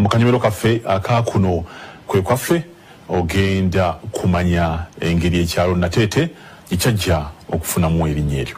Mu kanyomero kaffe akakuno kwe kwaffe ogenda kumanya engeri ekyalo Nateete ekyajja okufunamu erinnya eryo.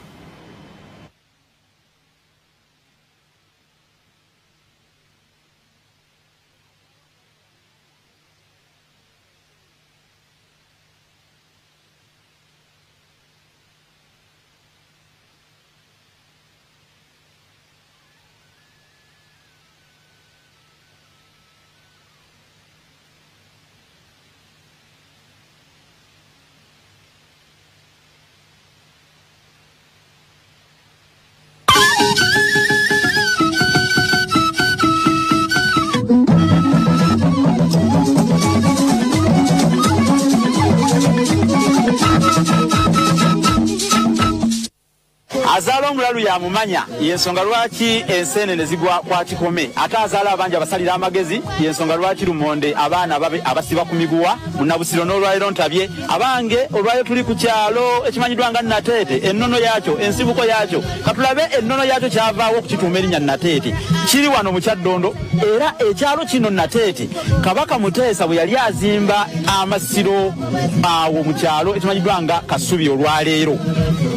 Azaala omulalu yamumanya, yensonga lwaki enseenene zigwa kwa kikome. Ate azaala abangi abasalira amagezi, yensonga lwaki Lumonde abaana babe abasiba ku miguwa. Munnabusiro n'olwaliro ntabye abange, olwayo tuli ku kyalo ekimanyiddwa nga Nateete. Ennono yakyo, ensibuko yakyo, katulabe ennono yakyo kyavaawo okukituuma erinnya Nateete. Kiri wano mu Kyaddondo, era ekyalo kino Nateete Kabaka Muteesa bwe yali azimba amasiro awo mu kyalo ekimanyiddwa nga Kasubi olwaleero,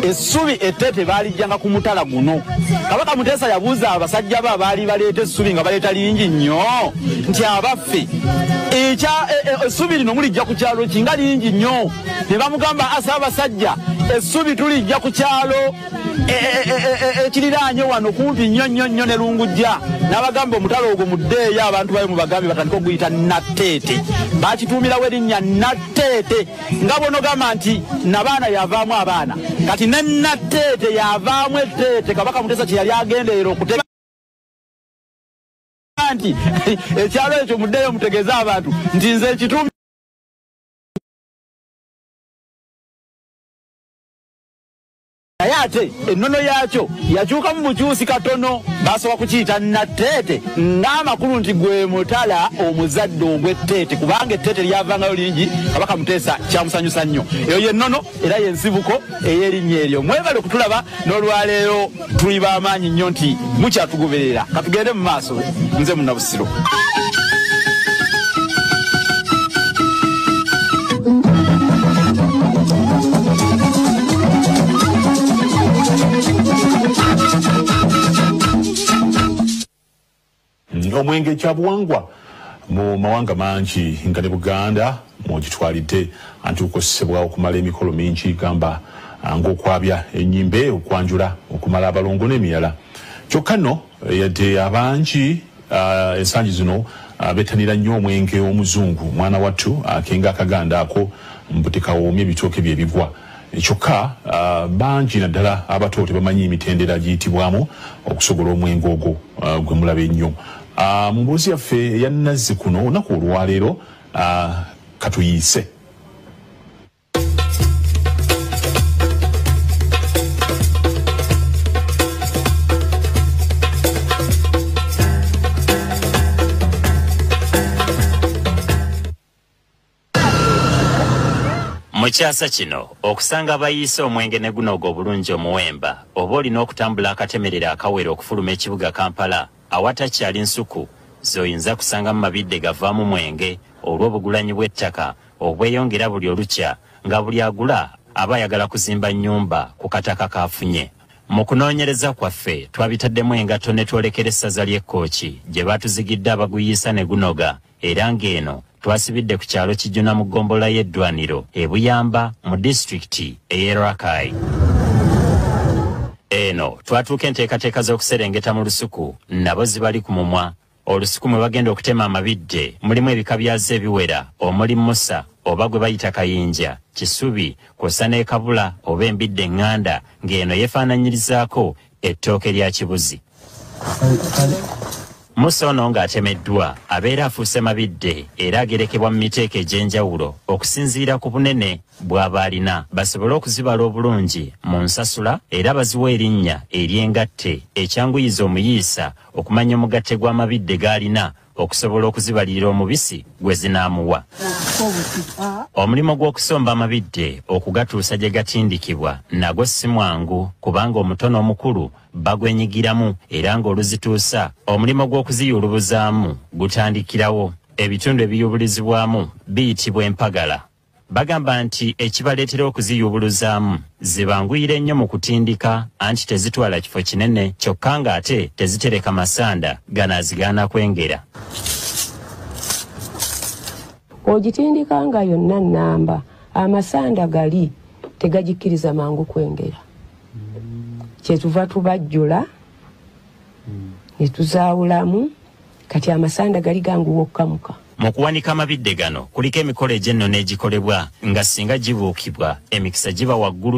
essubi etteete baalijjanga ku mutala guno. Kabaka Muteesa yabuuza abasajja be abaali baleeta essubi nga baleeta lingi nnyo nti abaffe essubi lino mulijja ku kyalo ki nga lingi nnyo? Ne bamugamba asa abasajja essubi tulijja ku kyalo ekiriraanye wano kumpi nnyo nnyo nnyo ne Lungujja. N'abagamba omutala ogwo muddeeyo abantu bayo mubagambe batandike okuguyita Nateete. Bakituumirawo erinnya Nateete nga bw'onogamba nti nabaana yavaamu abaana, kati ne Nateete yavaamu etteete. Kabaka Muteesa kye yali agenderera okutega nti ekyalo ekyo muddeeyo mutegeeze abantu nti nze ekituumi naye ate ennono yakyo yakyukamu bukyusi katono, basobola kukiyita Nateete ng'amakulu nti gwe mutala omuzadde ogw'etteete, kubanga etteete lyavangayo lingi. Kabaka Muteesa kyamusanyusa nnyo. Eyo yennono era yensibuko ey'erinnya eryo. Mwebale okutulaba n'olwaleero, tuli b'amaanyi nnyo nti mukyatugoberera. Katugende mu maaso, nze Munnabusiro. Omwenge kyabuwangwa mu mawanga mangi nga ne Buganda mwogitwalidde, anti gukozesebwa okumala emikolo mingi gamba ng'okwabya ennyimbe, okwanjula, okumala abalongo n'emirala. Kyokka nno yadde abangi ensangi zino bettanira nnyo omwenge omuzungu, mwana wattu akenga akaganda ako mbu tekawoomye ebitooke bye bigwa. Kyokka bangi naddala abato tebamanyi emitendera giyitibwamu okusogola omwenge ogwo gwe mulaba ennyo. Mu mboozi yaffe eya nazzi kuno olunaku olwaleero katuyiise. Mu kyasa kino okusanga abayiise omwenge ne gunoga obulungi omuwemba, oba olina okutambula akatemerera akawera okufuluma ekibuga Kampala awatakyali nsuku z'oyinza kusangamu mabidde gavaamu mwenge olw'obugulanyi bw'ettaka obweyongera buli olukya nga buli agula aba ayagala kuzimba nnyumba ku kataka k'afunye. Mu kunoonyereza kwaffe twabitaddemu engatto ne twolekera essaza ly'e Kkooki gye baatuzigidde abaguyiisa ne gunoga, era ng'eno twasibidde ku kyalo Kijuna mu ggombolola y'eddwaniro e Buyamba mu disitulikiti ey'e Rakai. Eno twatuuka enteekateeka z'okuserengeta mu lusuku nabo zibali ku mumwa. Olusuku mwe bagenda okutema amabidde mulimu ebika byazo ebiwera omuli Musa oba gwe bayita Kayinja, Kisubi kw'ossa n'ekabula oba embidde eŋŋanda ng'eno yeefaananyirizaako ettooke lya kibuzi. Musa ono ng'atemeddwa abeera afuuse mabidde era agerekebwa mu miteeko egy'enjawulo okusinziira ku bunene bw'aba alina basobole okuzibala obulungi mu nsasula, era baziwa erinnya ery'engatte ekyanguyiza omuyiisa okumanya omugatte gw'amabidde g'alina okusobola okuzibalirira omubisi gwe zinaamuwa. Omulimu gw'okusomba amabidde okugatuusa gye gatindikibwa nagwo si mwangu kubanga omuto n'omukulu bagwenyigiramu era ng'oluzituusa omulimu gw'okuziyulubuzaamu gutandikirawo. Ebitundu ebiyubulizibwamu biyitibwa empagala. Bagamba nti ekibaleetera okuziyubuluzaamu zibanguyire nnyo mu kutindika anti tezitwala kifo kinene kyokka ng'ate tezitereka masanda ganaazigaana kwengera. Ogitindika nga yonna nnamba, amasanda gali tegagikkiriza mangu kwengera. Kyetuva tubajjula ne tuzaawulamu, kati amasanda gali ganguwa okkamuka. Mu kuwanika amabidde gano kuliko emikolo egy'ennono egikolebwa nga singa gibuukibwa emikisa giba waggulu.